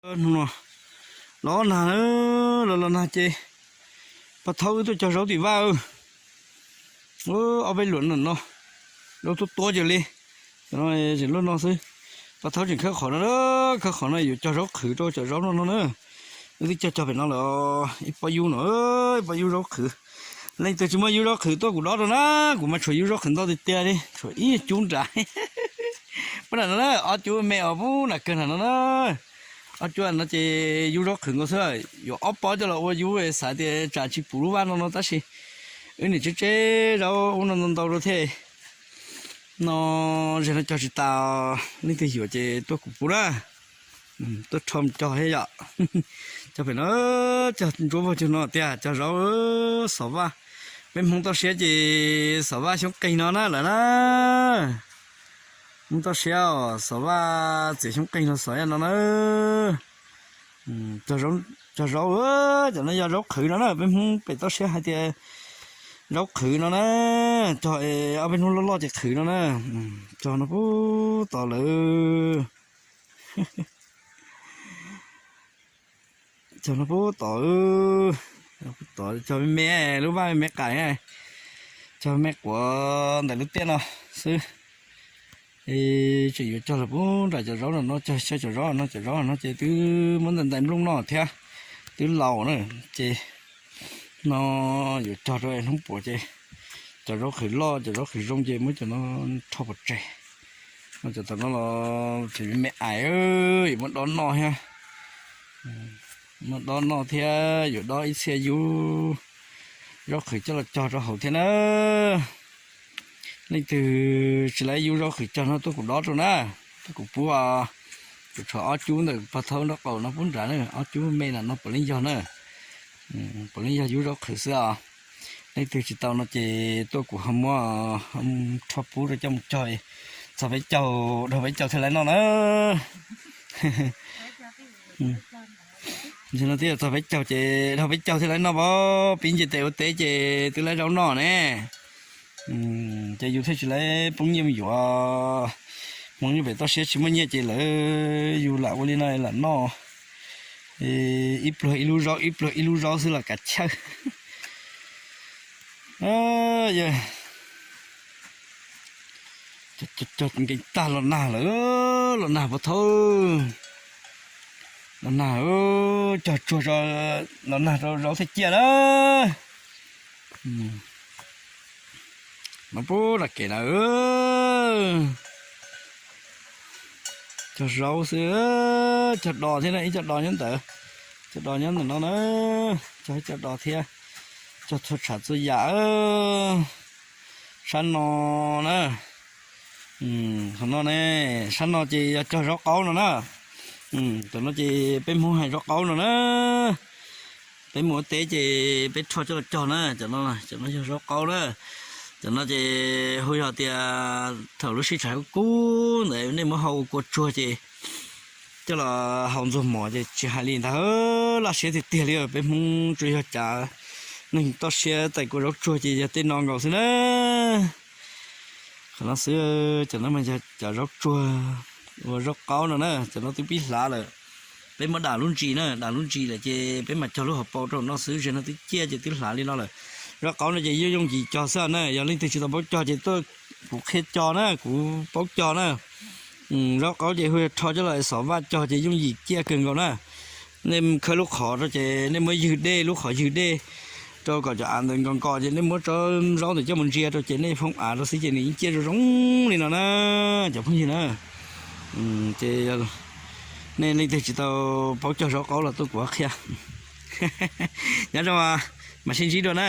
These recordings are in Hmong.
Hnub no los nag, los los nag ces pog thaub wb tuaj cog zaub tim vaj. Ob peb luam no no, zaub tuab tuab ces li. Cov no tseem luaj no xwb. Pog thaub tseem khawb qhov no, khawb qhov no yuav cog zaub qhwv rau cov zaub no no na. Wb twb cog cog pem no lawm, ib pob yub no, ib pob yub zaub qhwv. Leej twg tsis muaj yub zaub qhwv tuaj kuv dob rau na, kuv mas tshuav yub zaub qhwv ntau tiag tiag li, tshuav ib cub nrad. Pub nram no na, ob cub me os, pub nram kawg nram no na. Ob cub no ces yub zaub qhwv nkaus xwb, yuav ob pob coj los ua yub, xav tias tsam tsis puv lub vaj no no tab sis wb niam tseb tseb zaub ub no ntau ntau rau thiab. No, zeg no cog tsis tas, leej twg yuav ces tuaj kuv pub na. Tuaj rho mus cog thiab yom. Cog pem no, cog ntsuab vog cug no tiag, cog zaub xov vaj. Peb Hmoob toj siab ces xov vaj xyoob qeeg no na lawm na. Hmoob toj siab os, xov vaj txiav xyoob qeeg no xov no na. Cog zaub, cov no yog zaub qhwv no na, peb Hmoob pem toj siab hais tias zaub qhwv no na. Cog ob peb hnub loj loj ces qhwv no na. Cog no pub tod lawm. Cog no pub tod, tod cog me me, lub vaj me me qais, cog me quav ntawm lub tiaj no xwb. Tseem yuav cog los pub nram cov zaub no no, cog xyaw cov zaub no, cov zaub no ces twb muab ntais ntais nplooj no thiab, twb laus na, ces no yuav cog rau hnub puav ces cov zaub qhwv loj cov zaub qhwv zoo ces muab cov no rho pov tseg. No cov tom no los tseem me me ais, yuav muab dob noj thiab. Muab dob noj thiab yuav dob ib txhia yub zaub qhwv coj los cog rau hauv thiab na. Leej twg tsis laib yub zaub qhwv cog no tuaj kuv dob rau na, tuaj kuv pub. Kuv tshuav ob cub ntawm pog thaub nraub qaum no pub nrad na, ob cub me na no puav leej yog na. Puav leej yog yub zaub qhwv xwb os. Leej twg tsis tau no ces tuaj kuv ho muab rho pub rau coj mus cog, txog peb caug, dhau peb caug thiaj laib noj na. Ntawm no twb yog txog peb caug ces dhau peb caug thiaj laib noj, pib nce tes ua teb ces twb laib zaub noj ne. Ces yus thiaj tsis laib poob nyiaj mus yuav. Hmoob nyob pem toj siab tsis muaj nyiaj ces lawv yus lam ua li no lam noj. Ib pluag ib lub zaub, ib pluag ib lub zaub xwb los kav chawj. Cog nkees tag los nag lawm, los nag pov thawj, los nag, cog tsuag los nag rau zaub thiaj ciaj na. No pub nram kev na, cog zaub xwb, cog dos thiab na, ib co dos nyob ntawd, co dos nyob ntawm no na, cog ib co dos thiab, cog txhua tsav txhua yam. Sab no na, qhov no ne, sab no ces yog cog zaub qaub no na. Cov no ces peb Hmoob hais zaub qaub no na. Peb mus ua teb ces peb rho coj los cog na, cov no, cov no yog zaub qaub na. Cov no ces hu yog tias thaum lub sij tsam kub kub ntawd nej muab hau ua kua tsuag ces coj los hau ntxuag mov ces tsis hais li ntag, laj siab tiag tiag li. Peb Hmoob tsuas yog cav neeg toj siab tais kua zaub tsuag ces yog tej no nkaus xwb na. Qhov no xwb, cov no mas yog cov zaub tsuag uas zaub qaub no na, cov no twb pib hlav lawm. Peb muab dam lub ntsis na, dam lub ntsis lawm ces peb mam cog lub hauv paus rau no xwb, zeg no twb ciaj ces twb hlav li no lawm. Zaub qaub no ces yooj yooj yim cog xwb na, yog leej twg tsis tau paub cog ces tuaj kuv qhia cog na, kuv paub cog na. Zaub qaub ces hu rho coj los xov vaj cog ces yooj yim ciaj kawg nkaus na. Nej khawb lub qhov rau ces nej muab ywg dej, lub qhov ywg dej rau kom cov av ntawd nkos nkos ces nej muab tsob zaub ntawd coj mus ntsia rau ces nej phoov av rau xwb ces nws yeej ciaj zoo zoo li no na, cov phooj ywg na. Ces nej leej twg tsis tau paub cog zaub qaub los tuaj kuv qhia. Nyob zoo, mam sib ntsib dua na.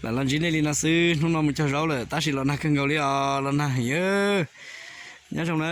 Lam los ntsib nej li no xwb, hnub no mus cog zaub lawm tab sis los nag kawg nkaus li os, los nag heev. Nyob zoo na.